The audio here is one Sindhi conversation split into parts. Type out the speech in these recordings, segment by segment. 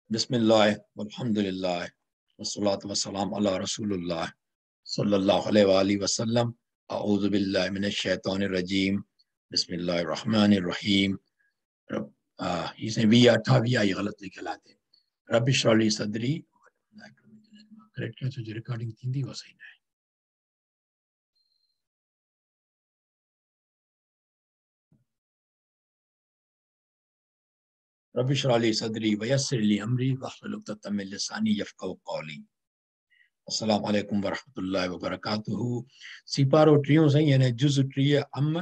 बिस्मिल्लाह वल्हम्दुलिल्लाह वस्सलातु वस्सलाम अला रसूलुल्लाह सल्लल्लाहु अलैहि वसल्लम। अऊज़ु बिल्लाहि मिनश शैतानिर रजीम। बिस्मिल्लाहिर रहमानिर रहीम। ही साईं 20 28 आहे, ग़लति लिखियलु आहे। रब इश्रह ली सदरी। करेक्ट कयां छो जो रिकॉर्डिंग थींदी उहा सही न आहे। रब इश्रह ली सदरी वयस्सिर ली अमरी वहलुल उक़दतम मिन लिसानी यफ़क़हू क़ौली। अस्सलाम वालेकुम वरहमतुल्लाहि वबरकातुहू। सीपारो टीहों साईं यानी जुज़ 30 अम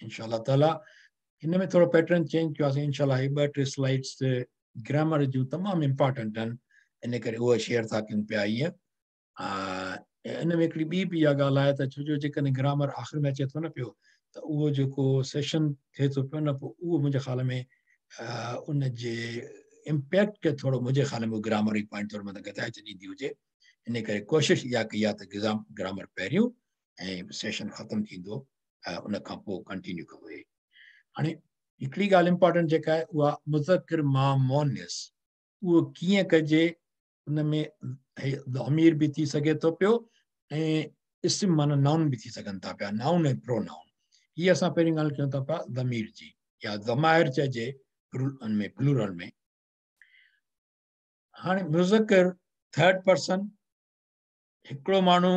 इंशाअल्लाह ताला। हिन में थोरो पैटर्न चेंज कयो आहे इंशाअल्लाह। ही ॿ टे स्लाइड्स ग्रामर जूं तमामु इम्पोर्टेंट आहिनि, इन करे उहा शेयर था कयूं पिया। ईअं इन में हिकिड़ी ॿी बि इहा ॻाल्हि आहे त छो जो जेकॾहिं ग्रामर आख़िर में अचे थो न पियो त उहो जेको सेशन थिए थो पियो न, पोइ उहो मुंहिंजे ख़्याल में उन जे इम्पैक्ट खे थोरो मुंहिंजे ख़्याल में ग्रामर जी पॉइंट थोरो मतियां घटाए छॾींदी हुजे। इन करे कोशिशि इहा कई आहे त ग्रामर पहिरियों ऐं सेशन ख़तमु थींदो उन खां पोइ कंटिन्यू कबो। हाणे हिकिड़ी ॻाल्हि इम्पोर्टेंट जेका आहे उहा मुज़क्किर मां मोनिस, उहो कीअं कजे, उन में अमीर बि थी सघे थो पियो ऐं इस्म माना नाउन बि थी सघनि था पिया, नाउन ऐं प्रोनाउन। हीअ असां पहिरीं ॻाल्हि कयूं था पिया ज़मीर जी या ज़माइर चइजे में प्लूरल में। हाणे मुज़क्किर थर्ड पर्सन हिकिड़ो माण्हू,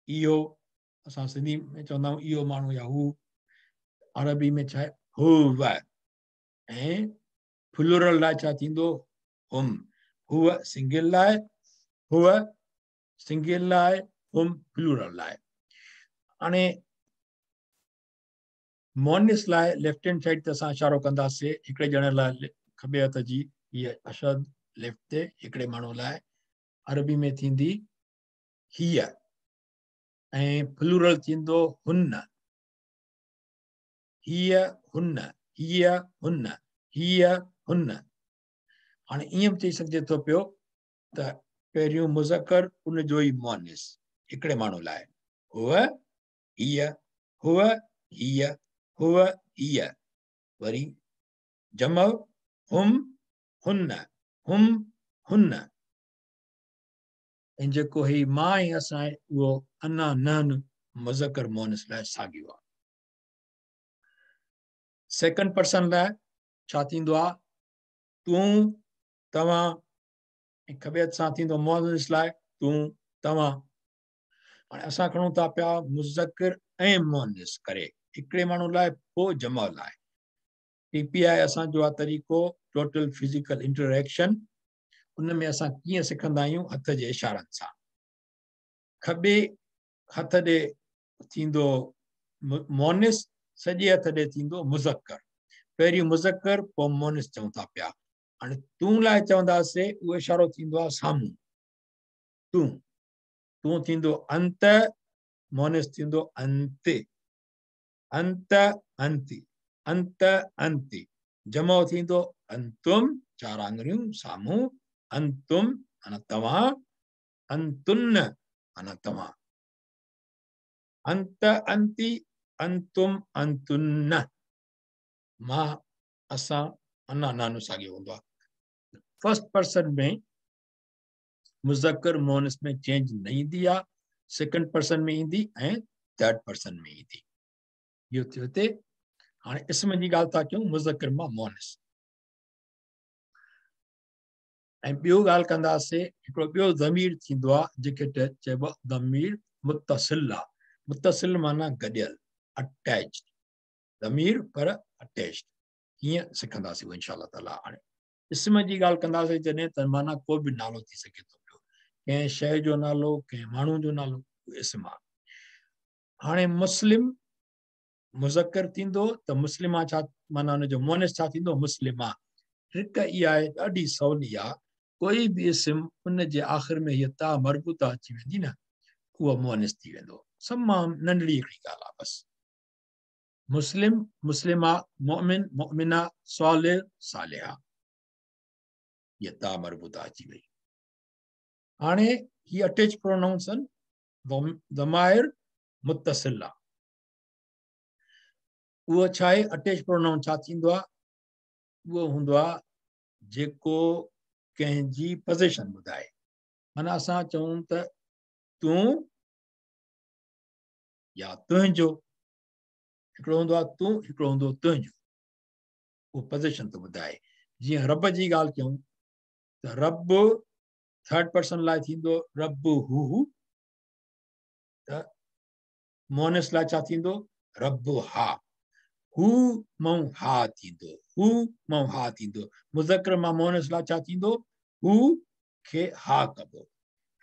इहो असां सिंधी में चवंदा आहियूं इहो माण्हू या हू, अरबी में छा आहे हुव, ऐं प्लूरल लाइ छा थींदो हुम। हुव सिंगल लाइ, हुव सिंगल लाइ, हुम प्लूरल लाइ। हाणे मोनिस लाइ लेफ्ट हैंड साइड ते असां इशारो कंदासीं, हिकिड़े ॼणे लाइ खॿे हथ जी हीअ अशद लेफ्ट ते हिकिड़े माण्हू लाइ, अरबी में थींदी हीअ, ऐं प्लूरल थींदो हुन। हीअ हुन, हीअ हुन, हीअ हुन। हाणे ईअं बि चई सघिजे थो पियो त पहिरियों मुज़क्कर उनजो ई मोनिस हिकिड़े माण्हू लाइ, हुव हीअ, हुव हीअ, हुव हीअ। वरी जमव हुम हुन, हुम हुन। ऐं जेको ही मां ऐं असां आहे उहो अना नहन मुज़क्कर मोनिस लाइ साॻियो आहे। सेकंड पर्सन लाइ छा थींदो आहे तूं तव्हां, ऐं खॿे हथ सां थींदो मोनिस लाइ तूं तव्हां। हाणे असां खणूं था पिया मुज़क्किर ऐं मोनिस करे हिकिड़े माण्हू लाइ पोइ जमा लाइ। टीपीआई असांजो आहे तरीक़ो टोटल फिज़िकल इंटरएक्शन, उन में असां कीअं सिखंदा आहियूं हथ जे इशारनि सां। खॿे हथ ॾे थींदो मोनिस, सॼे हथ ॾे थींदो मुज़क्कर। पहिरियों मुज़क्कर पोइ मोनिस चऊं था पिया। हाणे तूं लाइ चवंदासीं उहो इशारो थींदो आहे साम्हूं, तूं तूं थींदो अंत, मोनिस थींदो अंत, अंत अंति, अंत अंति। जमो थींदो अंतुम, चारि आङुरियूं साम्हूं, अंतुम माना तव्हां, अंतुन माना तव्हां, अंत अंति, अंतुम अंतुन। मां असां अना नानो साॻियो हूंदो आहे। फर्स्ट पर्सन में मुज़क्कर मोनिस में चेंज न ईंदी आहे, सेकंड पर्सन में ईंदी ऐं थर्ड पर्सन में ईंदी। इहो थियो हिते। हाणे इस्म जी ॻाल्हि था कयूं मुज़क्किर मां मोनिस। ऐं ॿियो ॻाल्हि कंदासीं हिकिड़ो ॿियो ज़मीर थींदो आहे जेके चइबो आहे ज़मीर मुत्तसिल आहे। मुत्तसिल माना गॾियल, अटैच्ड, ज़मीर पर अटैच्ड। कीअं सिखंदासीं उहो इंशाअल्लाह ताला। हाणे इस्म जी ॻाल्हि कंदासीं जॾहिं त माना को बि नालो थी सघे थो पियो, कंहिं शइ जो नालो, कंहिं माण्हू जो नालो, उहो इस्म आहे। हाणे मुस्लिम मुज़क्किर थींदो त मुस्लिमा छा माना हुनजो मोनिस छा थींदो मुस्लिमा। ट्रिक इहा आहे ॾाढी सवली आहे, कोई बि इस्म उन जे आख़िर में हीअ ता मरबूता अची वेंदी न, उहो मोनिस थी वेंदो। तमामु नंढड़ी हिकिड़ी ॻाल्हि आहे बसि। मुस्लिम मुस्लिमा, मोमिन मोमिना, सालिह सालिहा, हीअ ता मरबूता अची वई। हाणे हीअ अटैच प्रोनाउंस आहिनि, ज़माइर मुत्तसिल आहे। उहो छा आहे अटैच प्रोनाउन छा थींदो आहे उहो हूंदो आहे जेको कंहिंजी पोज़ीशन ॿुधाए। माना असां चऊं त तूं या तुंहिंजो, हिकिड़ो हूंदो आहे तूं, हिकिड़ो हूंदो तुंहिंजो, उहो पोज़ीशन थो ॿुधाए। जीअं रब जी ॻाल्हि कयूं त रब थर्ड पर्सन लाइ थींदो रब हू, त मोनिस लाइ छा थींदो? रब हा, हू मां हा थींदो, हू मां हा थींदो। मुज़क्कर मां मोनिस लाइ छा थींदो? हू खे हा कबो,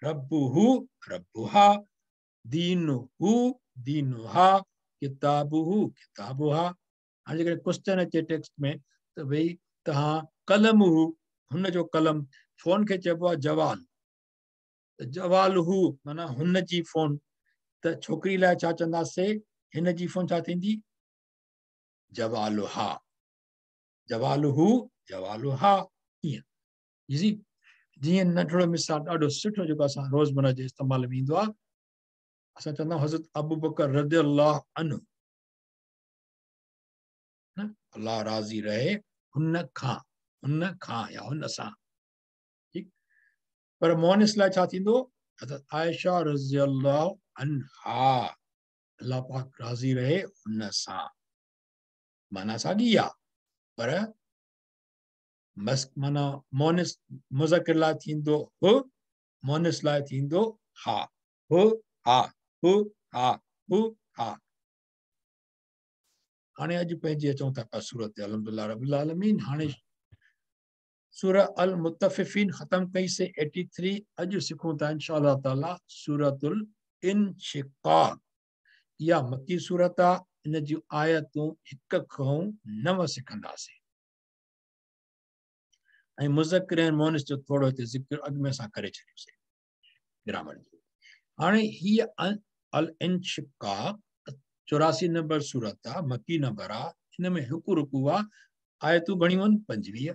रब हू रब हा, दीन हू दीन हा, किताब हू किताब हा। हाणे जेकॾहिं क्वेश्चन अचे टेक्स्ट में त भई तव्हां कलम हू, हुन जो कलम, फ़ोन खे चइबो आहे जवाल, त जवाल हू माना हुन जी फ़ोन, त छोकिरी लाइ छा चवंदासीं? हिन जी फ़ोन छा थींदी? जवाल हा, जवाल हू जवाल हा। ईअं जी जीअं नंढड़ो मिसाल ॾाढो सुठो जेको असां रोज़मर्रा जे इस्तेमाल में ईंदो आहे, असां चवंदा आहियूं हज़रत अबू बकर रज़ी अल्लाह अन्हु, अल्लाह राज़ी रहे हुन खां, हुन खां या हुन सां, ठीकु। पर मोनिस लाइ छा थींदो? हज़रत आयशा रज़ी अल्लाह अन्हा, अल्लाह पाक राज़ी रहे हुन सां, माना साॻी आहे, पर मस माना मोनिस मुज़क्किर लाइ थींदो who, Monis लाइ थींदो हा, who हा, who हा, who हा। हाणे अॼु पंहिंजी अचूं था पिया सूरत अल्हम्दुलिल्लाह रब्बिल आलमीन। हाणे सूरह अल मुतफ़िफ़ीन ख़तमु कईसीं 83, अॼु सिखूं था इंशा ताला सूरतुल इंशिक़ाक़। इहा मक्की सूरत आहे, इन जूं आयतूं 1 खां 9 सिखंदासीं। ऐं मुज़क्किर ऐं मोनिस जो थोरो हिते ज़िक्र अॻु में असां करे छॾियोसीं ग्रामर जो। हाणे हीअ अल इंशिक़ाक़ 84 नंबर सूरत आहे, मक्की नंबर आहे, हिन में हिकु रुकू आहे, आयतूं घणियूं आहिनि? 25।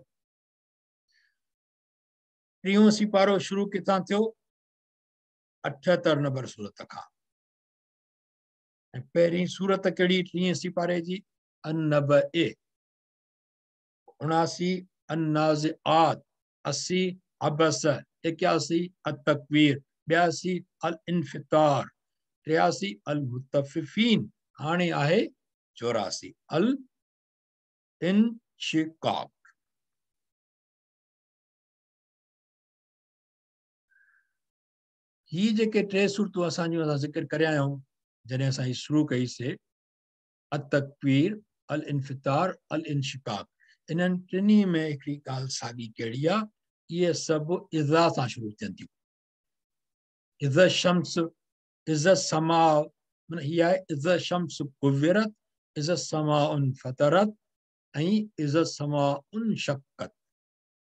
टीहों सिपारो शुरू किथां थियो? 78 नंबर सूरत खां। ऐं पहिरीं सूरत कहिड़ी टीहें सिपारे जी? अन-नबए। 79 अन-नाज़िआत, 80 अबस, 81 अत-तकवीर, 82 अल-इन्फ़ितार, 83 अल-मुतफ़िफ़ीन, हाणे आहे 84 अल-इंशिक़ाक़। ही जेके टे सूरतूं असांजूं असां ज़िक्र करे आया आहियूं जॾहिं असां हीअ शुरू कईसीं, अत-तकवीर, अल-इन्फ़ितार, अल-इंशिक़ाक़, इन्हनि टिन्ही में हिकिड़ी ॻाल्हि साॻी कहिड़ी आहे? इहे सभु इज़ा सां शुरू थियनि थियूं। इज़ा शम्स, इज़ा समा, माना हीअ आहे इज़ा शम्स कुविरत, इज़ा समा उन फतरत ऐं इज़ा समा उन शक्कत,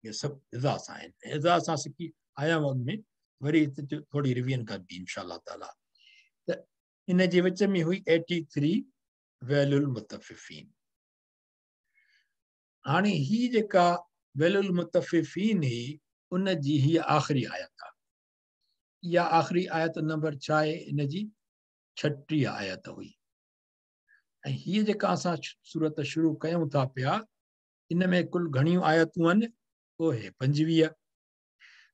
इहे सभु इज़ा सां आहिनि। इज़ा सां सिखी आया आहियूं अॻु में, वरी हिते थोरी रिवीजन कबी इंशा ताला। त इन जे विच में हुई 83 वैलुल मुतफ़िफ़ीन। हाणे हीअ जेका वैलुल मुतफ़िफ़ीन हुई उन जी हीअ आख़िरी आयत आहे। इहा आख़िरी आयत नंबर छा आहे? इन जी 36 आयत हुई। ऐं हीअ जेका असां सूरत शुरू कयूं था पिया, इन में कुल घणियूं आयतूं आहिनि? उहे 25।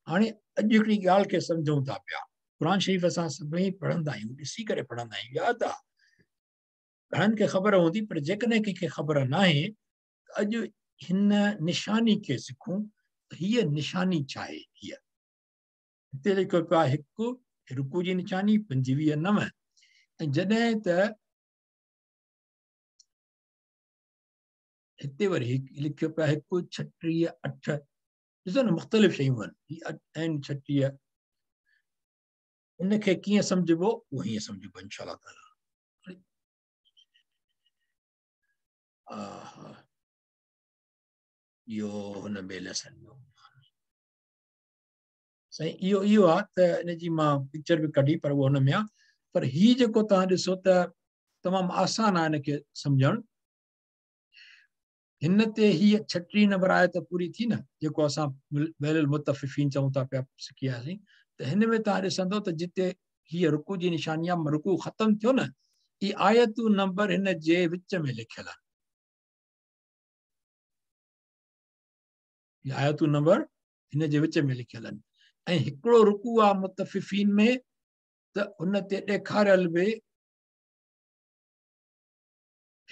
हाणे अॼु हिकिड़ी ॻाल्हि खे सम्झूं था पिया, क़ुरान शरीफ़ असां सभई पढ़ंदा आहियूं, ॾिसी करे पढ़ंदा आहियूं, यादि आहे घणनि खे ख़बर हूंदी, पर जेकॾहिं कंहिंखे ख़बर न आहे त अॼु हिन निशानी खे सिखूं त हीअ निशानी छा आहे। हीअ हिते लिखियो पियो आहे हिकु रुकू जी निशानी 25 9, ऐं जॾहिं त हिते वरी लिखियो पियो आहे 1 36 8, ॾिसो न मुख़्तलिफ़ शयूं आहिनि, हीअ आहिनि 36। इनखे कीअं सम्झिबो? उहो हीअं सम्झिबो इंशा ताला। इहो हुन ॿिए लेसन जो साईं इहो इहो आहे त इन जी मां पिक्चर बि कढी, पर उहो हुन में आहे। पर हीअ जेको तव्हां ॾिसो त तमामु आसान आहे हिनखे सम्झणु। हिन ते हीअ 36 नंबर आयत पूरी थी न, जेको असां वैलुल मुतफ़िफ़ीन चऊं था पिया, सिखी आयासीं। त हिन में तव्हां ॾिसंदव त जिते हीअ रुकू जी निशानी आहे, रुकू ख़तमु थियो न, इहे आयतूं नंबर हिन जे विच में लिखियलु आहिनि। هي آيتون نمبر هن جي وچ ۾ لکيل آهن ۽ هڪڙو رڪوع آهي مطففين ۾ ته ان تي ڏيکاريل به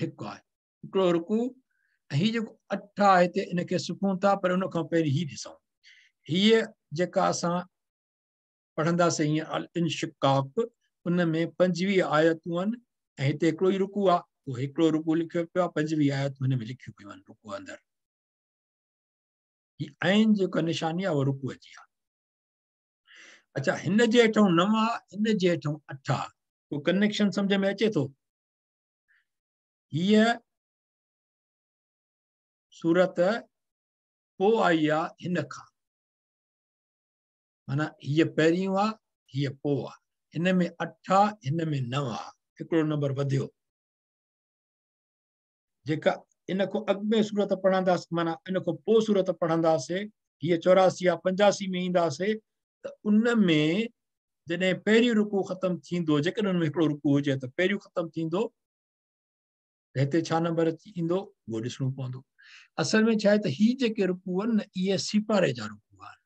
هڪ آهي هڪڙو رڪوع ۽ هي جيڪو اٺ آهي هتي ان کي سکون ٿا پر ان کان پهرين هي ڏسون هيء جيڪا اسان پڙهنداسين هيئن الانشقاق ان ۾ 25 آيتون آهن ۽ هتي هڪڙو ئي رڪوع آهي اهو هڪڙو رڪوع لکيو پيو آهي 25 آيتون هن ۾ لکيون پيون آهن رڪوع اندر هي عين جيڪا نشاني آهي اها رڪوع جي آهي اڇا هن جي هيٺون 9 آهي هن جي هيٺون 8 آهي ڪو ڪنيڪشن سمجھ ۾ اچي ٿو؟ هيء سورت پوء آئي آ هن کان معنيٰ هيء پهريون آ هيء پوء آ هن ۾ 8 آ هن ۾ 9 آ هڪڙو نمبر وڌيو جيڪا ان کان اڳ ۾ سورت پڙهنداسين معنيٰ ان کان پوء سورت پڙهنداسين هيء 84 آ 85 ۾ اينداسين ته ان ۾ جڏهن پهريون رڪوع ختم ٿيندو جيڪڏهن ان ۾ هڪڙو رڪوع هجي ته پهريون ختم ٿيندو ته هتي ڇا نمبر اچي ايندو اهو ڏسڻو پوندو. اصل ۾ ڇا آهي ته هي جيڪي رڪوع آهن نه اهي سيپاري جا رڪوع آهن.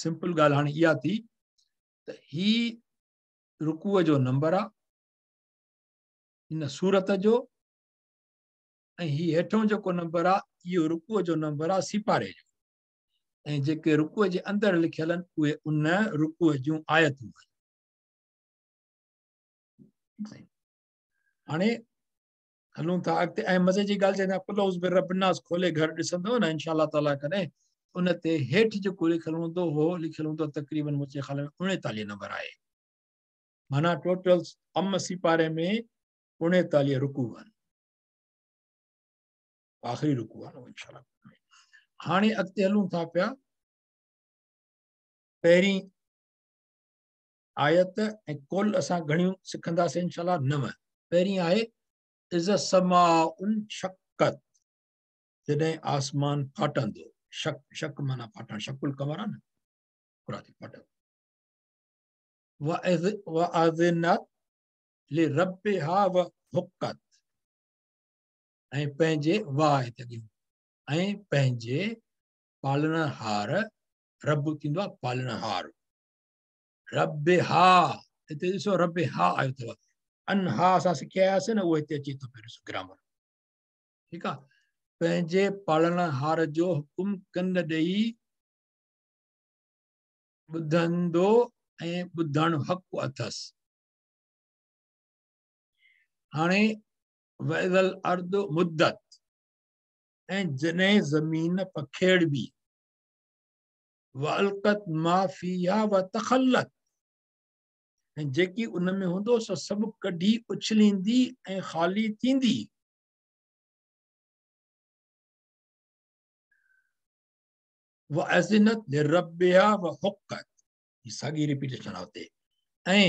سمپل ڳالهه هاڻي اها ٿي ته هي رڪوع جو نمبر آهي ان سورت جو ۽ هي هيٺون جيڪو نمبر آهي اهو رڪوع جو نمبر آهي سيپاري جو ۽ جيڪي رڪوع جي اندر لکيل آهن اهي ان رڪوع جون آيتون آهن. هاڻي هلون ٿا اڳتي ۽ مزي جي ڳالهه چئندا قل اعوذ برب الناس کولي گهر ڏسندو نه انشاء الله تعالي ڪڏهن ان تي هيٺ جيڪو لکيل هوندو هو لکيل هوندو تقريبن منهنجي خيال ۾ 39 نمبر آهي معنيٰ ٽوٽل ام سيپاري ۾ 39 رڪوع آهن آخري رڪوع آهي انشاء الله هاڻي اڳتي هلون ٿا پيا پهرين آيت ۽ قل اسان گهڻيون سکنداسين انشاء الله 9 پهرين آهي اذا السماء انشقت جڏهن آسمان ڦاٽندو شق شق معنيٰ ڦاٽڻ شق القمر آهي نه قرآن ڦاٽندو وأذنت لربها وحقت ۽ پنهنجي واهه هتي اڳيون ۽ پنهنجي پالڻهار رب ٿيندو آهي پالڻهار ربها هتي ڏسو ربها آيو اٿو انها اسان سکي آياسين نه اهو هتي اچي ٿو پيو ڏسو گرامر ٺيڪ آهي پنهنجي پالڻهار جو حڪم ڪن ڏئي ٻڌندو ۽ ٻڌڻ حق اٿس هاڻي واذا الارض مدت ۽ جڏهن زمين پکيڙبي والقت ما فيها وتخلت ۽ جيڪي ان ۾ هوندو سو سڀ ڪڍي اڇليندي ۽ خالي ٿيندي. واذنت لربها وحقت هي ساڳي ريپيٽيشن آهي اتي ۽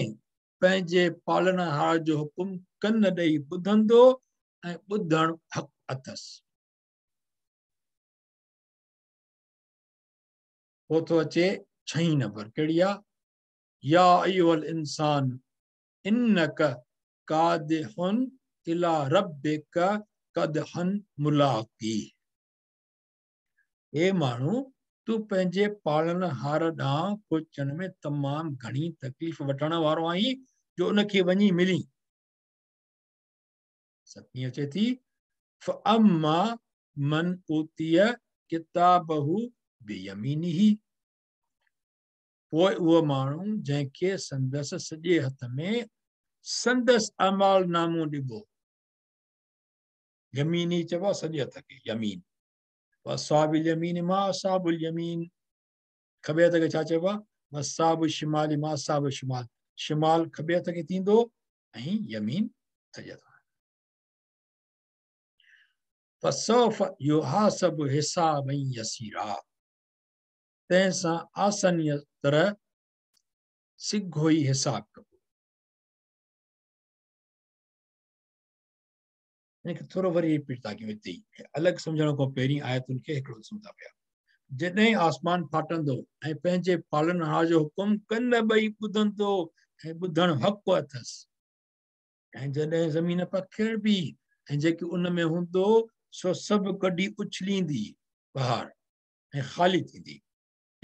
پنهنجي پالڻهار جو حڪم ڪن ڏئي ٻڌندو ۽ ٻڌڻ حق اٿس. پوء ٿو اچي ڇهين نمبر ڪهڙي آ يا ايها الانسان انک قادح الي ربک قدحا ملاقيه اي ماڻهو تون پنهنجي پالڻهار ڏانهن پهچڻ ۾ تمام گهڻي تڪليف وٺڻ وارو آهين جو ان کي وڃي ملين. ستين اچي ٿي فاما من اوتي ڪتابه بيمينه پوء اهو ماڻهو جنهن کي سندس سڄي هٿ ۾ سندس اعمال نامو ڏبو يميني چئبو آهي سڄي هٿ کي يمين واصحاب اليمين ما اصحاب اليمين کٻي هٿ کي ڇا چئبو آهي واصحاب الشمال ما اصحاب الشمال شمال کٻي هٿ کي ٿيندو ۽ يمين سڄي هٿ فسوف يحاسب حسابا يسيرا تنهن سان آسانيء طرح سگهو ئي حساب ڪبو. ان کي ٿورو وري رپيٽ ٿا ڪيون هتي ئي الڳ سمجهڻ کان پهرين آيتن کي هڪڙو ڏسون ٿا پيا. جڏهن آسمان ڦاٽندو ۽ پنهنجي پالڻهار جو حڪم ڪن ٻئي ٻڌندو ۽ ٻڌڻ حق اٿس. ۽ جڏهن زمين پکيڙبي ۽ جيڪي ان ۾ هوندو سو سڀ ڪڍي اڇليندي. ٻاهر ۽ خالي ٿيندي.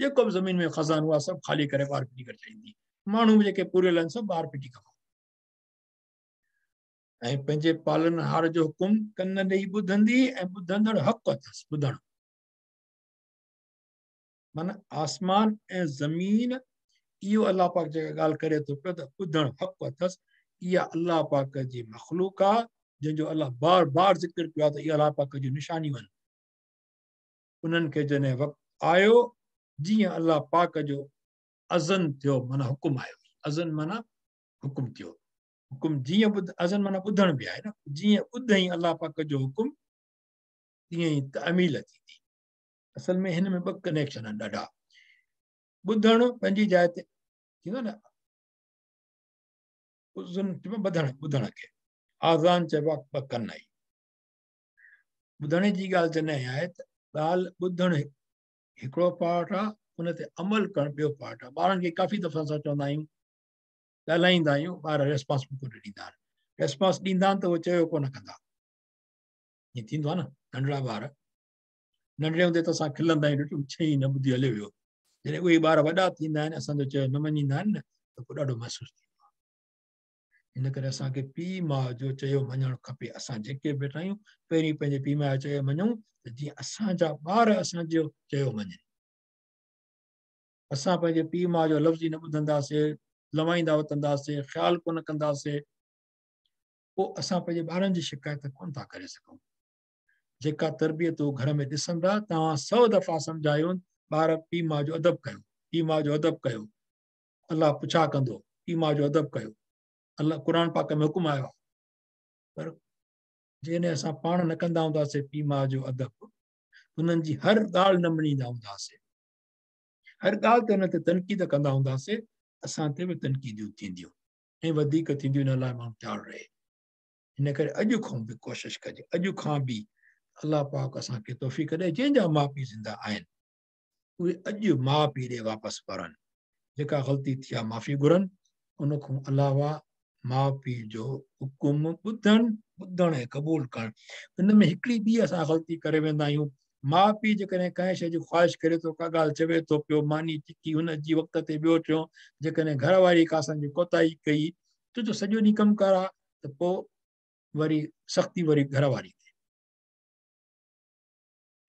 جيڪو به زمين ۾ خزانو آهي سڀ خالي ڪري ٻاهر ڦٽي ڪري ڇڏيندي. ماڻهو به جيڪي پوريل آهن سڀ ٻاهر ڦٽي ڪبا. ۽ پنهنجي پالڻهار جو حڪم ڪن ڏيئي ٻڌندي ۽ ٻڌندڙ حق اٿس ٻڌڻ. معنيٰ آسمان ۽ زمين اهو الله پاڪ جيڪا ڳالهه ڪري ٿو پيو ته ٻڌڻ حق اٿس، اها الله پاڪ جي مخلوق آهي جنهن جو الله بار بار ذڪر ڪيو آهي ته اها الله پاڪ جون نشانيون آهن. انهن کي جڏهن وقت آيو جيئن الله پاڪ جو اذن ٿيو معنيٰ حڪم آيو، اذن معنيٰ حڪم ٿيو، حڪم جيئن ٻڌ، اذن معنيٰ ٻڌڻ به آهي نه، جيئن ٻڌئين الله پاڪ جو حڪم تيئن ئي تعميل ٿيندي. اصل ۾ هن ۾ ٻه ڪنيڪشن آهن ڏاڍا. ٻڌڻ پنهنجي جاء تي ٿيندو نه، اذن چئبو ٻڌڻ، ٻڌڻ کي آذان چئبو آهي، ٻه ڪن آهي. ٻڌڻ جي ڳالهه جڏهن آهي ته ڳالهه ٻڌڻ هڪڙو پارٽ آهي، ان تي عمل ڪرڻ ٻيو پارٽ آهي. ٻارن کي ڪافي دفعا اسان چوندا آهيون، ڳالهائيندا آهيون، ٻار ريسپانس به ڪونه ڏيندا آهن. ريسپانس ڏيندا آهن ته اهو چيو ڪونه ڪندا. ائين ٿيندو آهي نه، ننڍڙا ٻار ننڍڙي هوندي ته اسان کلندا آهيون، ڏٺو چئي نه ٻڌي هليو ويو. جڏهن اهي ٻار وڏا ٿيندا آهن، اسان جو چيو نه مڃيندا آهن نه، ته پوء ڏاڍو محسوس ٿيندو آهي. ان ڪري اسان کي پيء ماء جو چيو مڃڻ کپي. اسان جيڪي به ويٺا آهيون پهرين پنهنجي پيء ماء جو چيو مڃون ته جيئن اسان جا ٻار اسان جو چيو مڃن. اسان پنهنجي پيء ماء جو لفظ ئي نه ٻڌنداسين، لوائيندا وتنداسين، خيال ڪونه ڪنداسين، پوء اسان پنهنجي ٻارن جي شڪايت ڪونه ٿا ڪري سگهون. جيڪا تربيت هو گهر ۾ ڏسندا، توهان 100 دفعا سمجهايو ٻار پيء ماء جو ادب ڪيو، پيء ماء جو ادب ڪيو، الله پڇا ڪندو، پيء ماء جو ادب ڪيو، الله قرآن پاڪ ۾ حڪم آيو آهي. پر جيڪڏهن اسان پاڻ نه ڪندا هونداسين پيء ماء جو ادب، انهن جي هر ڳالهه نه مڃيندا هونداسين، هر ڳالهه تي انهن تي تنقيد ڪندا هونداسين، اسان تي به تنقيدون ٿينديون ۽ وڌيڪ ٿينديون. ان لاء ماڻهو تيار رهي. ان ڪري اڄ کان به ڪوشش ڪجي، اڄ کان به الله پاڪ اسان کي توفيق ڏئي. جنهن جا ماء پيء زنده آهن اهي اڄ ماء پيء ڏي واپس ورن، جيڪا غلطي ٿي آهي معافي گهرن. ان کان علاوه ماء پيء جو حڪم ٻڌڻ، ٻڌڻ ۽ قبول ڪرڻ. ان ۾ هڪڙي ٻي اسان غلطي ڪري ويندا آهيون. ماء پيء جيڪڏهن ڪنهن شيء جي خواهش ڪري ٿو، ڪا ڳالهه چوي ٿو پيو، ماني ٽڪي هن جي وقت تي، ٻيو ٽيون، جيڪڏهن گهر واري ڪا اسان جي ڪوتاهي ڪئي، تنهنجو سڄو ڏينهن ڪم ڪار آ، ته پوء وري سختي وري گهر واري تي.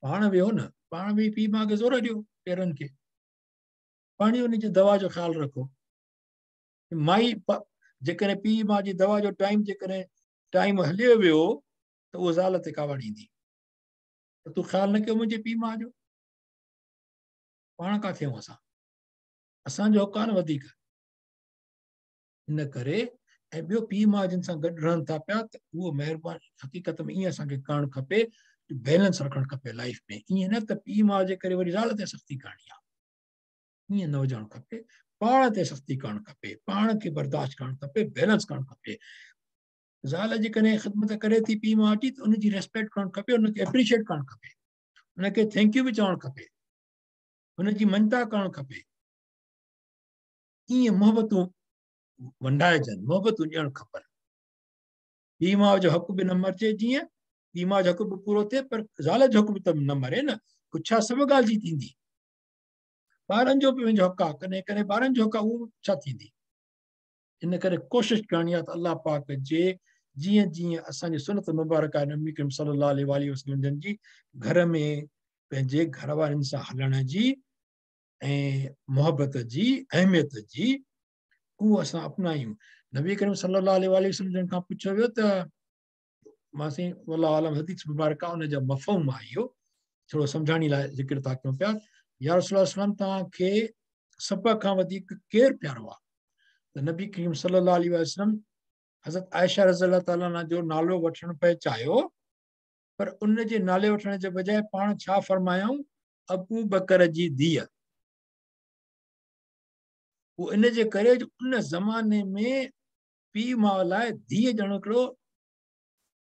پاڻ ويهو نه، پاڻ ويهي پيء ماء کي زور ڏيو، پيرن کي پاڻ ئي ان جي دوا جو خيال رکو. مائي جيڪڏهن پيء ماء جي دوا جو ٽائيم جيڪڏهن ٽائيم هليو ويو ته اهو زال تي ڪاوڙ ايندي ته تون خيال نه ڪيو منهنجي پيء ماء جو. پاڻ ڪاٿي آهيون اسان، اسان جو حق آهي نه وڌيڪ. ان ڪري ۽ ٻيو پيء ماء جن سان گڏ رهن ٿا پيا ته اهو مهرباني حقيقت ۾ ائين اسان کي ڪرڻ کپي، بيلنس رکڻ کپي لائف ۾. ائين نه ته پيء ماء جي ڪري وري زال تي سختي ڪرڻي آهي، ائين نه هجڻ کپي. پاڻ تي سختي ڪرڻ کپي، پاڻ کي برداشت ڪرڻ کپي، بيلنس ڪرڻ کپي. زال جيڪڏهن خدمت ڪري ٿي پيء ماء جي ته ان جي ريسپيڪٽ ڪرڻ کپي، ان کي اپريشيٽ ڪرڻ کپي، ان کي thank you به چوڻ کپي، ان جي مڃتا ڪرڻ کپي. ائين محبتون ونڊائجن، محبتون ڏيڻ کپن. پيء ماء جو حق به نه مرجي، جيئن پيء ماء جو حق به پورو ٿئي، پر زال جو حق به ته نه مري نه. پڇا سڀ ڳالهه جي ٿيندي. ٻارن جو به پنهنجو حق آهي، ڪڏهن ڪڏهن ٻارن جو حق آهي، اهو ڇا ٿيندي. ان ڪري ڪوشش ڪرڻي آهي ته الله پاڪ جي جيئن جيئن اسان جي سنت مبارڪ آهي نبي ڪريم صلي الله عليه وآله وسلم جن جي گهر ۾ پنهنجي گهر وارن سان هلڻ جي ۽ محبت جي اهميت جي اهو اسان اپنايون. نبي ڪريم صلي الله عليه وآله وسلم جن کان پڇيو ويو ته مان سائين والله عالم حديث مبارڪ آهي، ان جا مفهوم آهي اهو ٿورو سمجهاڻي لاء ذڪر ٿا ڪيون پيا. يا رسول الله صلي الله عليه وسلم توهان کي سڀ کان وڌيڪ ڪير پيارو آهي؟ ته نبي ڪريم صلي الله عليه وسلم حضرت عائشه رضي الله تعالٰي عنها جو نالو وٺڻ پئي چاهيو، پر ان جي نالي وٺڻ جي بجاء پاڻ ڇا فرمايائون؟ ابو بڪر جي ڌيء. اهو ان جي ڪري جو ان زماني ۾ پيء ماء لاء ڌيء ڄڻ هڪڙو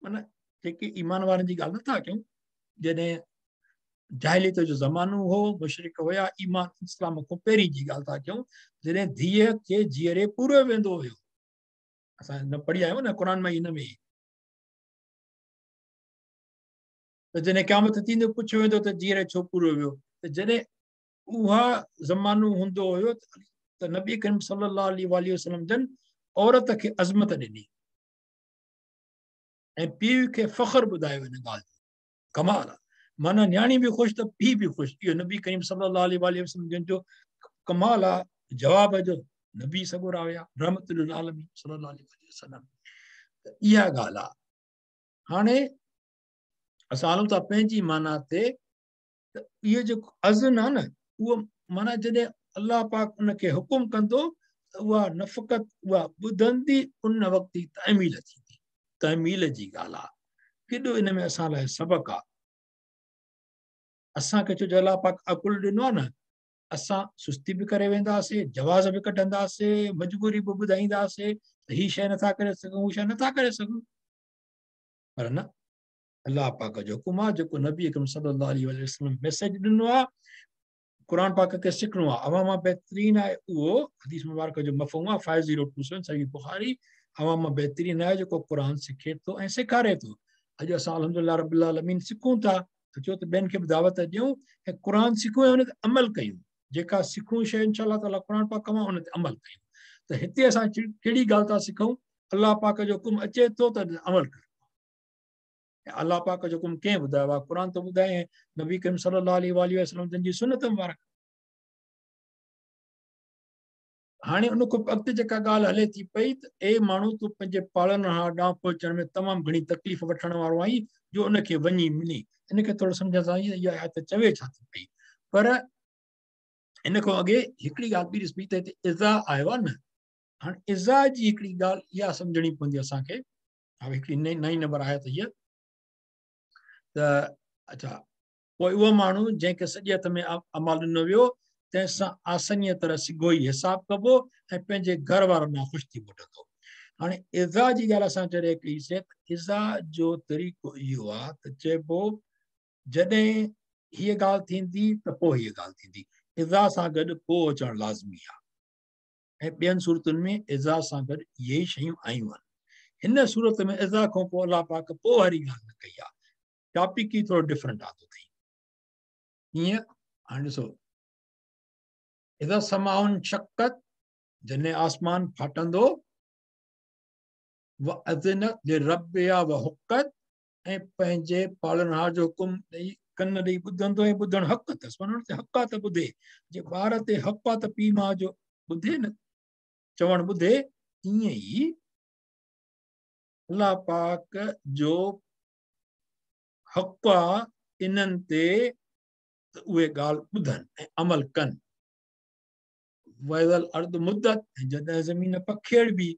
معنيٰ جيڪي ايمان وارن جي ڳالهه نٿا ڪيون، جڏهن جاهليت جو زمانو هو، مشرڪ هيا، ايمان اسلام کان پهرين جي ڳالهه ٿا ڪيون، جڏهن ڌيء کي جيئري پوريو ويندو هيو. اسان نه پڙهي آيا آهيون نه قرآن ۾ هن ۾ ته جڏهن قيامت ٿيندي پڇيو ويندو ته جيئري ڇو پورو ويو؟ ته جڏهن اها زمانو هوندو هيو ته نبي ڪريم صلي الله عليه واٰله وسلم جن عورت کي عظمت ڏني ۽ پيء کي فخر ٻڌايو ان ڳالهه جو. ڪمال آ، معنيٰ نياڻي به خوش ته پيء به خوش. اهو نبي ڪريم صلي الله عليه واٰله وسلم جن جو ڪمال آ، جواب جو نبي سڳورا هيا رحمت للعالمين صلي الله عليه واٰله وسلم. ته اها ڳالهه آ. هاڻي اسان هلون ٿا پنهنجي معنيٰ تي ته اهو جيڪو اذن آ نه، اهو معنيٰ جڏهن الله پاڪ ان کي حڪم ڪندو ته اها نه فقط اها ٻڌندي، ان وقت ئي تعميل ٿيندي. تعميل جي ڳالهه آ، ڪيڏو ان ۾ اسان لاء سبق آ. اسان کي ڇو جو الله پاڪ عقل ڏنو آ نه، اسان سستي به ڪري وينداسي، جواز به ڪڍنداسي، مجبوري به ٻڌائينداسي ته هي شيء نٿا ڪري سگهون، هو شيء نٿا ڪري سگهون. پر نه، الله پاڪ جو حڪم آ، جيڪو نبي اڪرم صلي الله عليه وسلم ميسج ڏنو آ، قرآن پاڪ کي سکڻو آ، اوهان مان بهترين آهي اهو، حديث مبارڪ جو مفهوم آ 5027 صحيح بخاري، اوهان مان بهترين آهي جيڪو قرآن سکي ٿو ۽ سيکاري ٿو. اڄ اسان الحمدلله رب العالمين سکون ٿا، اچو ته ٻين کي به دعوت ڏيون ۽ قرآن سکون ۽ ان تي عمل ڪيون. جيڪا سکون شيء انشاء الله تعاليٰ قرآن پاڪ مان ان تي عمل ڪيون. ته هتي اسان ڪهڙي ڳالهه ٿا سکون؟ الله پاڪ جو حڪم اچي ٿو ته عمل ڪرڻو. الله پاڪ جو حڪم ڪنهن ٻڌايو آهي؟ قرآن ٿو ٻڌائي ۽ نبي ڪريم صلي الله عليه واٰله وسلم جن جي سنت مبارڪ. هاڻي ان کان اڳتي جيڪا ڳالهه هلي ٿي پئي ته اي ماڻهو، تون پنهنجي پالڻهار ڏانهن پهچڻ ۾ تمام گهڻي تڪليف وٺڻ وارو آهين جو ان کي وڃي ملين. ان کي ٿورو سمجهنداسين اها آيت چوي ڇا ٿي پئي. پر ان کان اڳي هڪڙي ڳالهه ٻي ڏسبي ته هتي اذا آيو آهي نه. هاڻي اذا جي هڪڙي ڳالهه اها سمجهڻي پوندي اسان کي. ها، هڪڙي نئين نمبر آيت هيء ته اڇا، پوء اهو ماڻهو جنهن کي سڄي هٿ ۾ اعمال ڏنو ويو تنهن سان آسانيء طرح سگهو ئي حساب ڪبو ۽ پنهنجي گهر وارن ڏانهن خوش ٿي موٽندو. هاڻي اذا جي ڳالهه اسان جڏهن ڪئيسين ته اذا جو طريقو اهو آهي ته چئبو جڏهن هيء ڳالهه ٿيندي ته پوء هيء ڳالهه ٿيندي. اذا سان گڏ پوء اچڻ لازمي آهي ۽ ٻين صورتن ۾ اذا سان گڏ اهي ئي شيون آيون آهن. هن صورت ۾ اذا کان پوء الله پاڪ پوء واري ڳالهه نه ڪئي آهي. ٽاپڪ ئي ٿورو ڊفرنٽ آندو اٿئي. ائين هاڻي ڏسو، اذا السماء انشقت، جڏهن آسمان ڦاٽندو، واذنت لربها وحقت، ۽ پنهنجي پالڻهار جو حڪم ڏئي ڪن ڏئي ٻڌندو ۽ ٻڌڻ حق اٿس، معنيٰ ان تي حق آ ته ٻڌي. جي ٻار تي حق آ ته پيء ماء جو ٻڌي نه، چوڻ ٻڌي، ائين ئي الله پاڪ جو حق آ انهن تي ته اهي ڳالهه ٻڌن ۽ عمل ڪن. واذا الارض مدت، ۽ جڏهن زمين پکيڙبي،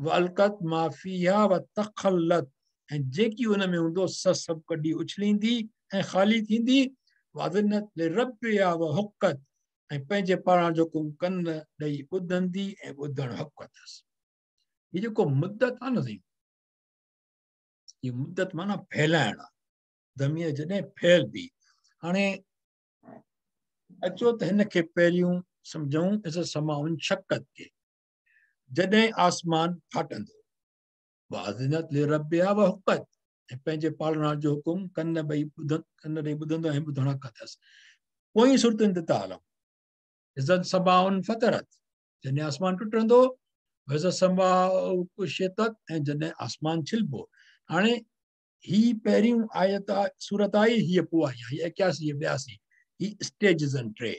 والقت ما فيها وتخلت، ۽ جيڪي ان ۾ هوندو سو سڀ ڪڍي اڇليندي ۽ خالي ٿيندي، واذنت لربها وحقت، ۽ پنهنجي پاران جو حڪم ڪن ڏئي ٻڌندي ۽ ٻڌڻ حق اٿس. هي جيڪو مدت آ نه سائين، هي مدت معنيٰ ڦهلائڻ آ، زمين جڏهن ڦهلبي. هاڻي اچو ته هن کي پهريون سمجهون، اذا السماء انشقت کي، جڏهن آسمان ڦاٽندو، واذنت لربها وحقت، ۽ پنهنجي پالڻهار جو حڪم ڪن ڏئي ٻڌندو ۽ ٻڌڻ حق اٿس. پوئين صورتن تي ٿا هلون. اذا السماء انفطرت، جڏهن آسمان ٽٽندو، واذا السماء کشطت، ۽ جڏهن آسمان ڇلبو. هاڻي هي پهريون آيت سورت آئي، هيء پوء آئي، هيء 81، هيء 82، هي اسٽيجز آهن ٽي.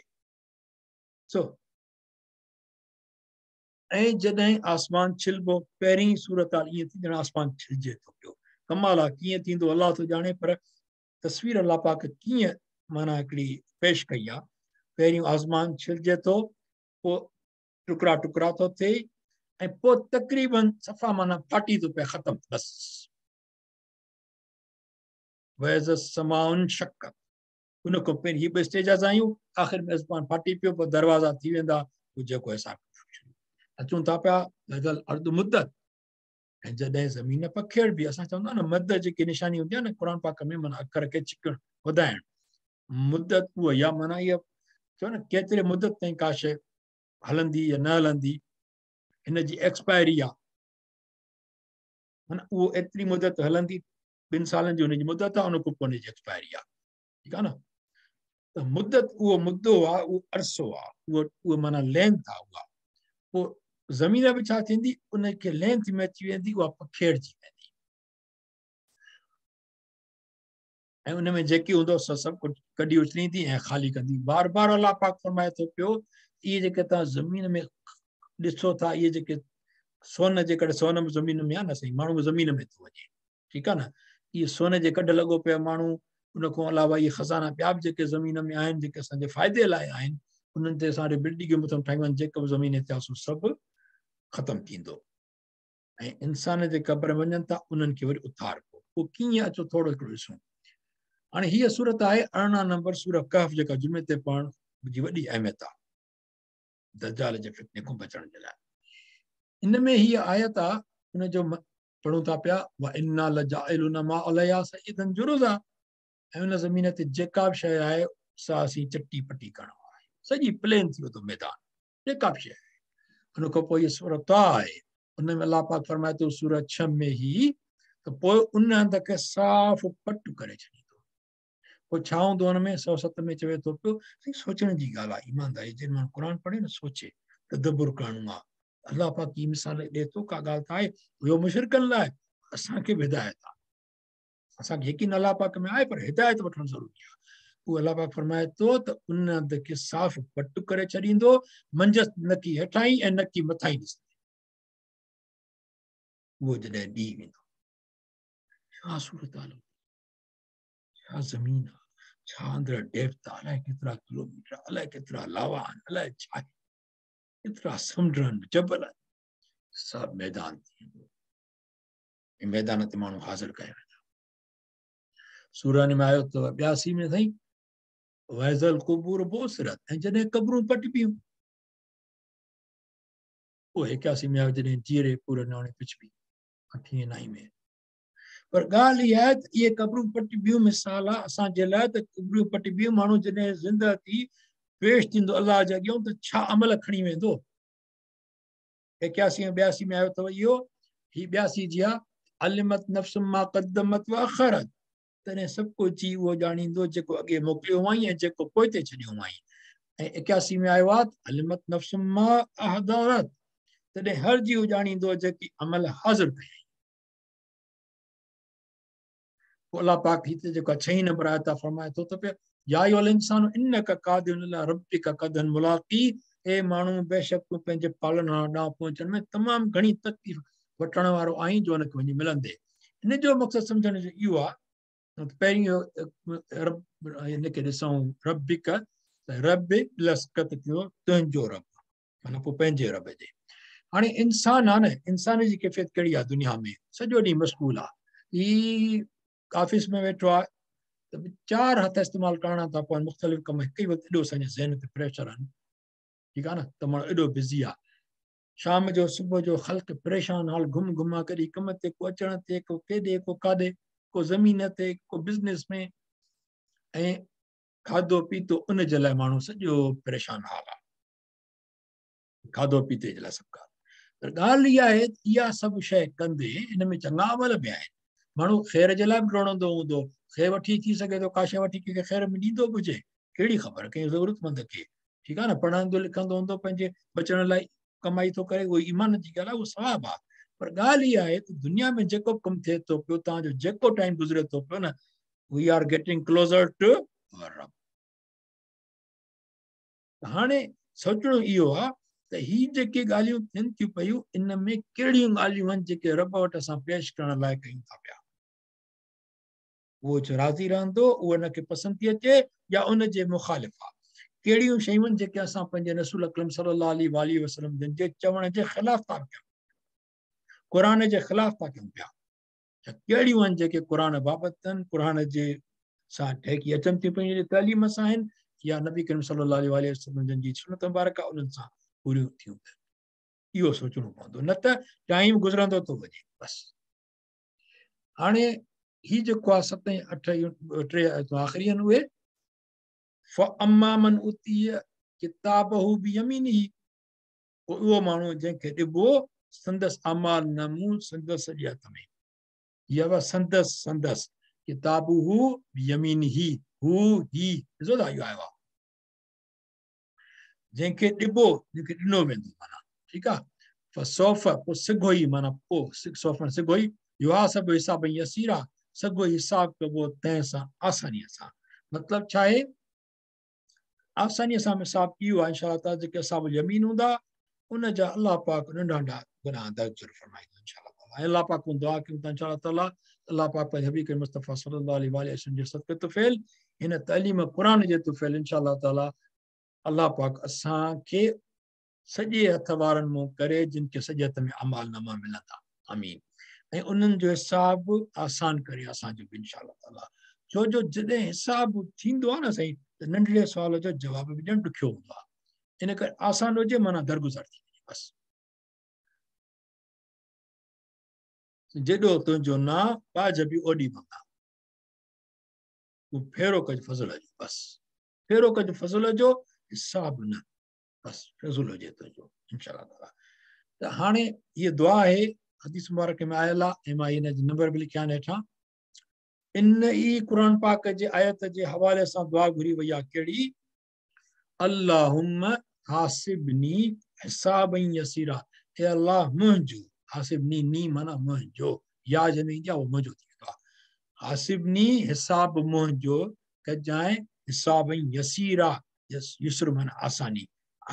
سو ۽ جڏهن آسمان ڇلبو، پهرين صورت حال ائين ٿي ڄڻ آسمان ڇلجي ٿو پيو. ڪمال آ، ڪيئن ٿيندو الله ٿو ڄاڻي، پر تصوير الله پاڪ ڪيئن معنيٰ هڪڙي پيش ڪئي آ. پهريون آسمان ڇلجي ٿو، پوء ٽڪرا ٽڪرا ٿو ٿئي، ۽ پوء تقريبن صفا معنيٰ ڦاٽي ٿو پئي، ختم بس. واذا السماء انشقت، ان کان پهرين هي ٻه اسٽيجز آيون، آخر ۾ آسمان ڦاٽي پيو، پوء دروازا ٿي ويندا، پوء جيڪو حساب ڪتاب شروع. اچون ٿا پيا واذا الارض مدت، ۽ جڏهن زمين پکيڙبي. اسان چوندا نه مد جيڪي نشاني هوندي آهي نه قرآن پاڪ ۾ معنيٰ اکر کي ڇڪڻ وڌائڻ، مدت اها يا معنيٰ اها چئو نه ڪيتري مدت تائين ڪا شيء هلندي يا نه هلندي، هن جي ايڪسپائري آهي، معنيٰ اهو ايتري مدت هلندي. ॿिनि सालनि जी हुनजी मुदत आहे, उन खां पोइ हुनजी एक्सपायरी आहे। ठीकु आहे न? त मुदत उहो मुदो आहे, उहो अरसो आहे, उहो उहो माना लेंथ आहे उहा। पोइ ज़मीन बि छा थींदी, उनखे लेंथ में अची वेंदी, उहा पखेड़जी वेंदी ऐं उन में जेकी हूंदो सो सभु कुझु कढी उछलींदी ऐं ख़ाली कंदी। बार बार अलाह पाक फ़रमाए थो पियो, इहे जेके तव्हां ज़मीन में ॾिसो था, इहे जेके सोन जे करे, सोन बि ज़मीन में आहे न साईं, माण्हू बि ज़मीन में थो वञे, ठीकु आहे न? इहे सोन जे कढ लॻो पियो माण्हू, उन खां अलावा इहे ख़ज़ाना ॿिया बि जेके ज़मीन में आहिनि, जेके असांजे फ़ाइदे लाइ आहिनि, उन्हनि ते असां बिल्डिंगूं मथां ठाहियूं आहिनि, जेको बि ज़मीन ते आहे सो सभु ख़तमु थींदो। ऐं इंसान जे क़ब्र में वञनि था, उन्हनि खे वरी उथारबो। पोइ कीअं, अचो थोरो हिकिड़ो ॾिसूं। हाणे हीअ सूरत आहे 18 नंबर सूरह कहफ़, जेका जुमे ते पढ़ण जी वॾी अहमियत आहे दज्जाल जे फितने खां बचण जे लाइ। इन में हीअ आयत आहे, उनजो पढ़ूं था पिया, व इन्ना लजाइलुना मा अलैहा सईदन जुरुज़ा, ऐं उन ज़मीन ते जेका बि शइ आहे सा असीं चटी पटी करणो आहे, सॼी प्लेन थी वेंदो मैदान, जेका बि शइ आहे। उन खां पोइ इहा सूरत आहे, उन में अलाह पाक फ़रमाए थो सूरह 6 में ही, त पोइ उन हंधि खे साफ़ पट करे छॾींदो। पोइ छा हूंदो हुन में? 107 में चवे थो पियो, सोचण जी ॻाल्हि आहे, ईमानदारी जंहिं माण्हू क़ुर पढ़े न, सोचे, तदबुर करिणो आहे। अलाह पाक ई मिसाल ॾिए थो, का ॻाल्हि त आहे, उहो मुशरिकनि लाइ, असांखे बि हिदायत आहे, असांखे यकीन अलाह पाक में आहे, पर हिदायत वठणु ज़रूरी आहे। उहो अलाह पाक फ़रमाए थो त उन हंधि खे साफ़ पट करे छॾींदो, मंझसि न की हेठां ऐं न की मथां ई ॾिसंदे। उहो जॾहिं ॾींहुं ईंदो, छा सूरत हाल, छा ज़मीन आहे, छा अंदरि डेप्थ आहे, अलाए केतिरा किलोमीटर, अलाए केतिरा लावा आहिनि, अलाए छा आहे, केतिरा समुंड आहिनि, जबल आहिनि, सभु मैदान थी वेंदो। ऐं मैदान ते माण्हू हाज़िर कया वेंदा। सूरह में आयो त 82 में साईं, वैज़ल क़ुबूर बुसिरत, ऐं जॾहिं क़बरूं पटबियूं, उहो 81 में आयो, जॾहिं जीअरे पूरे नाणे पिछबी, 8 9 में। पर ॻाल्हि इहा आहे त इहे क़बरूं पटबियूं मिसाल आहे असांजे लाइ, त क़बरूं पटबियूं माण्हू जॾहिं ज़िंदा थी पेश थींदो अलाह जे अॻियां, त छा अमल खणी वेंदो? 81 ऐं 82 में आयो अथव इहो, हीअ 82 जी आहे, अलिमत नफ़्स मा क़द्दमत व अख़रत, तॾहिं सभु को जी उहो ॼाणींदो जेको अॻे मोकिलियो हुआईं ऐं जेको पोइते छॾियो हुआईं। ऐं 81 में आयो आहे, अलिमत नफ़्स मा अहदरत, तॾहिं हर जीव ॼाणींदो जेकी अमल हाज़िर कयाईं। पोइ अलाह पाक हिते जेको 6 नंबर आयत आहे फ़रमाए थो त पियो, या अय्युहल इंसानु इन्नका कादिहुन इला रब्बिका कदहन मुलाक़ी, ए माण्हू बेशक तूं पंहिंजे पालणहार ॾांहुं पहुचण में तमामु घणी तकलीफ़ वठण वारो आहीं जो हुनखे वञी मिलंदे। हिन जो मक़सदु सम्झण जो इहो आहे त पहिरीं रब हिनखे ॾिसूं, रबिक, रब प्लस कत थियो तुंहिंजो रब, माना पोइ पंहिंजे रब जे। हाणे इंसान आहे न, इंसान जी कैफ़ियत कहिड़ी आहे दुनिया में, सॼो ॾींहुं मशगूल आहे, हीअ ऑफिस में वेठो आहे त 4 हथ इस्तेमालु करणा था पवनि, मुख़्तलिफ़ कम हिकु ई वक़्तु, एॾो असांजे ज़हन ते प्रेशर आहिनि, ठीकु आहे न, त माण्हू एॾो बिज़ी आहे। शाम जो सुबुह जो ख़ल्क़ परेशान हाल, घुम घुमा, कॾहिं कम ते, को अचण ते, को केॾे, को काॾे, को ज़मीन ते, को बिज़नेस में, ऐं खाधो पीतो उन जे लाइ माण्हू सॼो परेशान हाल आहे, खाधो पीते जे लाइ सभु ॻाल्हि। पर ॻाल्हि इहा आहे त इहा सभु शइ कंदे हिन में चङा अमल बि आहिनि, माण्हू ख़ैर जे लाइ बि ड्रोड़ंदो हूंदो, ख़ैर वठी थी सघे थो, का शइ वठी कंहिंखे ख़ैर में ॾींदो बि हुजे, कहिड़ी ख़बर, कंहिं ज़रूरतमंद खे, ठीकु आहे न, पढ़ंदो लिखंदो हूंदो, पंहिंजे बचण लाइ कमाई थो करे, उहो ईमान जी ॻाल्हि आहे, उहो सवाबु आहे। पर ॻाल्हि इहा आहे त दुनिया में जेको बि कमु थिए थो पियो, तव्हांजो जेको टाइम गुज़रे थो पियो न, we are getting closer to our रब। हाणे सोचणो इहो आहे त ही जेके ॻाल्हियूं थियनि थियूं पयूं, इन में कहिड़ियूं ॻाल्हियूं आहिनि जेके रब वटि असां पेश करण लाइ कयूं था पिया, उहो राज़ी रहंदो, उहो हुनखे पसंदि थी अचे या उन जे मुखालिफ़ आहे। कहिड़ियूं शयूं आहिनि जेके असां पंहिंजे रसूल अकरम सल्लल्लाहु अलैहि वसल्लम जन जे चवण जे ख़िलाफ़ था कयूं, क़ुर जे ख़िलाफ़ था कयूं पिया, कहिड़ियूं आहिनि जेके क़ुर बाबति आहिनि, क़ुर जे सां ठहिकी अचनि थियूं पयूं, तालीम सां आहिनि या नबी करीम सल्लल्लाहु अलैहि वसल्लम जन जी सुनत मुबारक आहे उन्हनि सां पूरियूं थियूं आहिनि। इहो सोचणो पवंदो, न त टाइम गुज़रंदो थो वञे बसि। हाणे हीअ जेको आहे 7 ऐं 8 3 आख़िरी आहिनि उहे, फ़अम्मा मन उतीय किताबहू बियमीनिही, पोइ उहो माण्हू जंहिंखे ॾिबो संदसि अमाल नामो संदसि सॼे हथ में, يو سندس سندس ڪتابه بيمينه هو هي ڏسو ٿا اهو آيو آهي جنهن کي ڏبو جنهن کي ڏنو ويندو معنيٰ ٺيڪ آهي فسوف پوء سگهو ئي معنيٰ پوء سوف سگهو ئي يحاسب حسابا يسيرا سگهو ئي حساب ڪبو تنهن سان آسانيء سان مطلب ڇا آهي آسانيء سان حساب اهو آهي انشاء الله تعاليٰ جيڪي اصحاب اليمين هوندا ان جا الله پاڪ ننڍا ننڍا گناهه درگذر فرمائيندو انشاء الله تعاليٰ ۽ الله پاڪ کان دعا ڪيون ٿا انشاء الله تعاليٰ الله پاڪ پنهنجي حبيب ڪريم مصطفيٰ صلي الله عليه وآله وسلم جي صدقي طفيل هن تعليم قرآن جي طفيل انشاء الله تعاليٰ الله پاڪ اسان کي سڄي هٿ وارن مون ڪري جن کي سڄي هٿ ۾ اعمال ناما ملندا آمين ۽ انهن جو حساب آسان ڪري اسان جو به انشاء الله تعاليٰ ڇو جو جڏهن حساب ٿيندو آهي نه سائين ته ننڍڙي سوال جو جواب به ڏيڻ ڏکيو هوندو آهي ان ڪري آسان هجي معنيٰ درگذر ٿي وڃي بس جيڏو تنهنجو نانء ٻاجهه به اوڏي مڱان تون ڦيرو ڪج فضل جو بس ڦيرو ڪج فضل جو حساب نه بس فضل هجي تنهنجو انشاء الله تعالي ته هاڻي هي دعا آهي حديث مبارڪ ۾ آيل آهي ۽ مان هن جي نمبر به لکيا آهن هيٺان ان ئي قرآن پاڪ جي آيت جي حوالي سان دعا گهري وئي آهي ڪهڙي اللهم حاسبني حسابا يسيرا اي الله منهنجو حاسبني ني معنيٰ منهنجو يا جنهن ۾ ايندي آهي اهو منهنجو ٿي ويندو آهي حاسبني حساب منهنجو ڪجانء حسابا يسيرا يسر معنيٰ آساني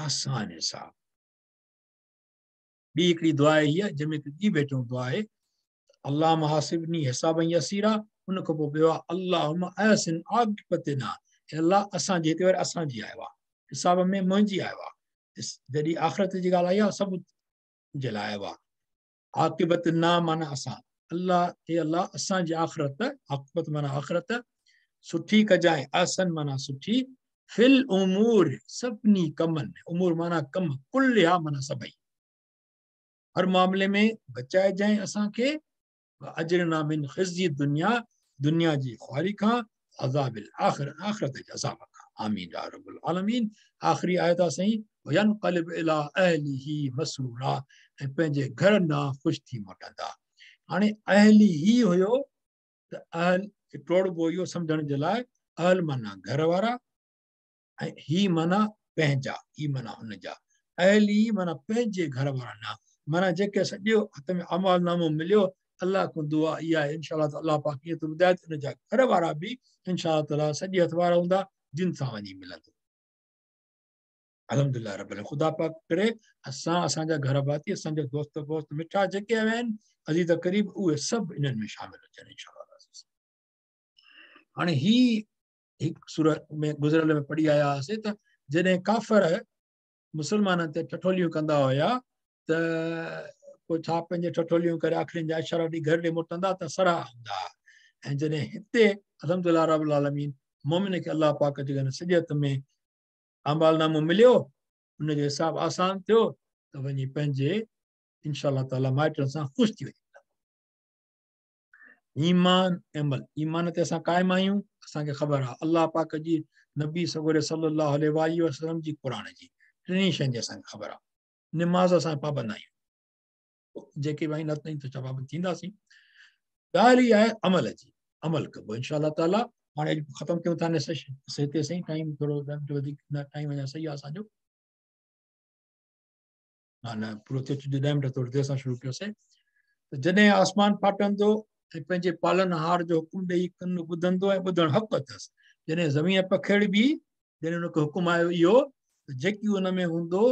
آسان حساب ٻي هڪڙي دعا آهي هيء جنهن ۾ هڪ ٻي ڀيٽون دعا آهي اللهم حاسبني حسابا يسيرا ان کان پوء ٻيو آهي اللهم احسن عاقبتنا اي الله اسان جي هتي وري اسان جي آيو آهي حساب ۾ منهنجي آيو آهي جڏهن آخرت جي ڳالهه آئي آهي سڀ جي لاء آيو آهي عاقبت نا معنيٰ اسان الله اي الله اسان جي آخرت عاقبت معنيٰ آخرت سٺي ڪجانء احسن معنيٰ سٺي في الامور سڀني ڪمن ۾ امور معنيٰ ڪم ڪلها معنيٰ سڀئي هر معاملي ۾ بچائجانء اسان کي اجرنا من خزي الدنيا دنيا جي خواري کان عذاب الاخر آخرت جي عذاب کان آمين يا رب العالمين آخري آيت آ سائين وينقلب الى اهله مسرورا ۽ پنهنجي گهر ڏانهن خوش ٿي موٽندا هاڻي اهلي هي هيو ته اهل کي ٽوڙبو اهو سمجهڻ جي لاء اهل معنيٰ گهر وارا ۽ هي معنيٰ پنهنجا هي معنيٰ هن جا اهل هي معنيٰ پنهنجي گهر وارا نه معنيٰ جيڪي سڄو هٿ ۾ اعمال نامو مليو الله کان دعا اها آهي انشاء الله الله پاڪ ائين ٿو ٻڌائي ته ان جا گهر وارا به انشاء الله تعاليٰ سڄي هٿ وارا هوندا جن سان وڃي ملندو الحمدلله رب العالمين خدا پاڪ ڪري اسان اسان جا گهر ڀاتي اسان جا دوست دوست مٺا جيڪي آهن عزيز قريب اهي سڀ انهن ۾ شامل هجن انشاءالله هاڻي هي هڪ سورت ۾ گذريل ۾ پڙهي آيا هئاسين ته جڏهن ڪافر مسلمانن تي ٺٺوليون ڪندا هيا ته پوء ڇا پنهنجي ٺٺوليون ڪري اکڙين جا اشارا ڏئي گهر ڏي موٽندا ته سرها هوندا ۽ جڏهن هتي الحمدلله رب العالمين مومن کي الله پاڪ جي سڄي هٿ ۾ اعمال نامو مليو ان جو حساب آسان ٿيو ته وڃي پنهنجي انشاء الله تعالي مائٽن سان خوش ٿي وڃي ايمان عمل ايمان تي اسان قائم آهيون اسان کي خبر آهي الله پاڪ جي نبي سڳوري صلي الله عليه واله وسلم جي قرآن جي ٽنهي شين جي اسان کي خبر آهي نماز اسان پابند آهيون جيڪي به آهن نه ته پابند ٿينداسين ڳالهه اها آهي عمل جي عمل ڪبو انشاء الله تعالي هاڻي اڄ ختم ڪيون ٿا سيشن هتي سائين ٽائيم ٿورو وڌيڪ نه ٽائيم اڃا صحيح آهي اسان جو نه نه پورو ٿيو ڇو جو 10 منٽ ٿورو دير سان شروع ڪيوسين ته جڏهن آسمان ڦاٽندو ۽ پنهنجي پالڻهار جو حڪم ڏيئي ڪن ٻڌندو ۽ ٻڌڻ حق اٿس جڏهن زمين پکيڙبي جڏهن ان کي حڪم آيو اهو ته جيڪي ان ۾ هوندو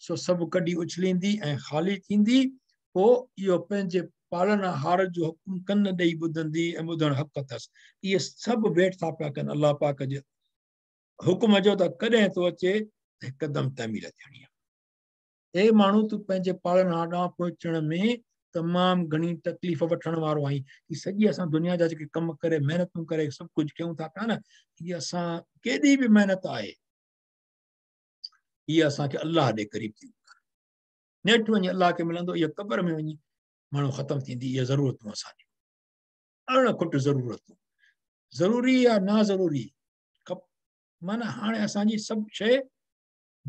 سو سڀ ڪڍي اڇليندي ۽ خالي ٿيندي پوء اهو پنهنجي پالڻهار جو حڪم ڪن ڏيئي ٻڌندي ۽ ٻڌڻ حق اٿس اهي سڀ ويٺ ٿا پيا ڪن الله پاڪ جي حڪم جو ته ڪڏهن ٿو اچي ته هڪدم تعميل ٿيڻي آهي اي ماڻهو تون پنهنجي پالڻهار ڏانهن پهچڻ ۾ تمام گهڻي تڪليف وٺڻ وارو آهين. هي سڄي اسان دنيا جا جيڪي ڪم ڪري محنتون ڪري سڀ ڪجهه ڪيون ٿا پيا نه هي اسان ڪيڏي به محنت آهي هي اسان کي الله ڏي قريب ٿي نيٺ وڃي الله کي ملندو اها قبر ۾ وڃي ماڻهو ختم ٿيندي اها ضرورتون اسان جون اڻ کٽ ضرورتون ضروري يا نا ضروري معنيٰ هاڻي اسان جي سڀ شيء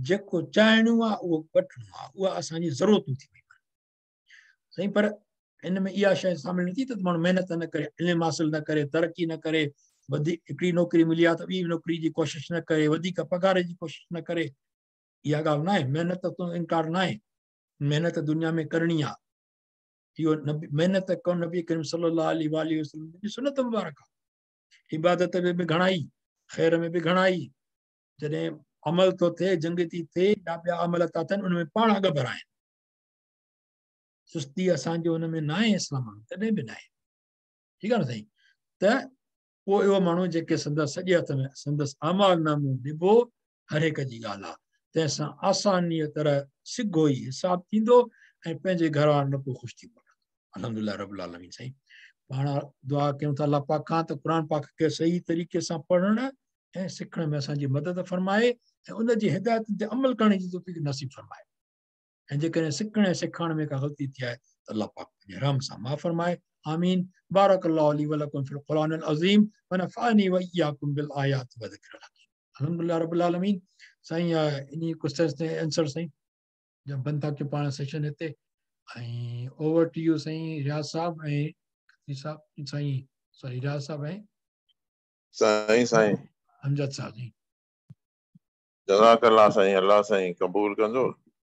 جيڪو چاهڻو آهي اهو وٺڻو آهي اها اسان جي ضرورتون ٿي ويون آهن سائين پر इन में इहा शइ शामिल न थी त माण्हू महिनत न करे, इल्मु हासिल न करे, तरक़ी न करे, वधीक हिकिड़ी नौकिरी मिली आहे त ॿी नौकिरी जी कोशिशि न करे, वधीक पघार जी कोशिशि न करे, इहा ॻाल्हि न आहे। महिनत तो इनकार न आहे, महिनत दुनिया में करणी आहे। इहो महिनत करणु नबी करीम सल्लल्लाहु अलैहि वसल्लम जी सुनत मुबारक आहे। इबादत में बि घणा ई, ख़ैर में बि घणा ई, जॾहिं अमल थो थिए, जंग थी थिए या ॿिया अमल था थियनि, उन में पाण अॻु भरा आहिनि। सुस्ती असांजो हुन में न आहे, इस्लाम में कॾहिं बि न आहे। ठीकु आहे न साईं? त पोइ इहो माण्हू जेके संदसि सॼे हथ में संदसि अमाल नामो ॾिबो, हर हिक जी ॻाल्हि आहे, तंहिंसां आसानीअ तरह सिघो ई हिसाब थींदो ऐं पंहिंजे घर वारनि पोइ ख़ुशि थी पवंदो। अल्हम्दुलिल्लाह रब्बुल आलमीन। साईं पाण दुआ कयूं था अलाह पाक खां त क़ुरान पाक खे सही तरीक़े सां पढ़ण ऐं सिखण में असांजी मदद फरमाए ऐं उन जी हिदायतुनि ते अमल करण जी तौफ़ीक़ नसीब फरमाए। ऐं जेकॾहिं सिखण ऐं सेखारण में का ग़लती थी आहे त अलाह पाक पंहिंजे रहम सां माफ़ फरमाए। आमीन। बारकल्लाहु ली व लकुम फिल क़ुरानिल अज़ीम व नफ़अनी व इय्याकुम बिल आयात व ज़िक्रिल हकीम। अल्हम्दुलिल्लाह रब्बिल आलमीन। साईं इन क्वेश्चन ते आंसर साईं जब बंद था कयूं पाण सेशन हिते ऐं ओवर टू you Sain रियाज़ साहब ऐं खत्री साहब, साईं सॉरी रियाज़ साहब ऐं साईं साईं अमजद साहब जी। जज़ाकल्लाह साईं, अल्लाह साईं क़बूल कंदो।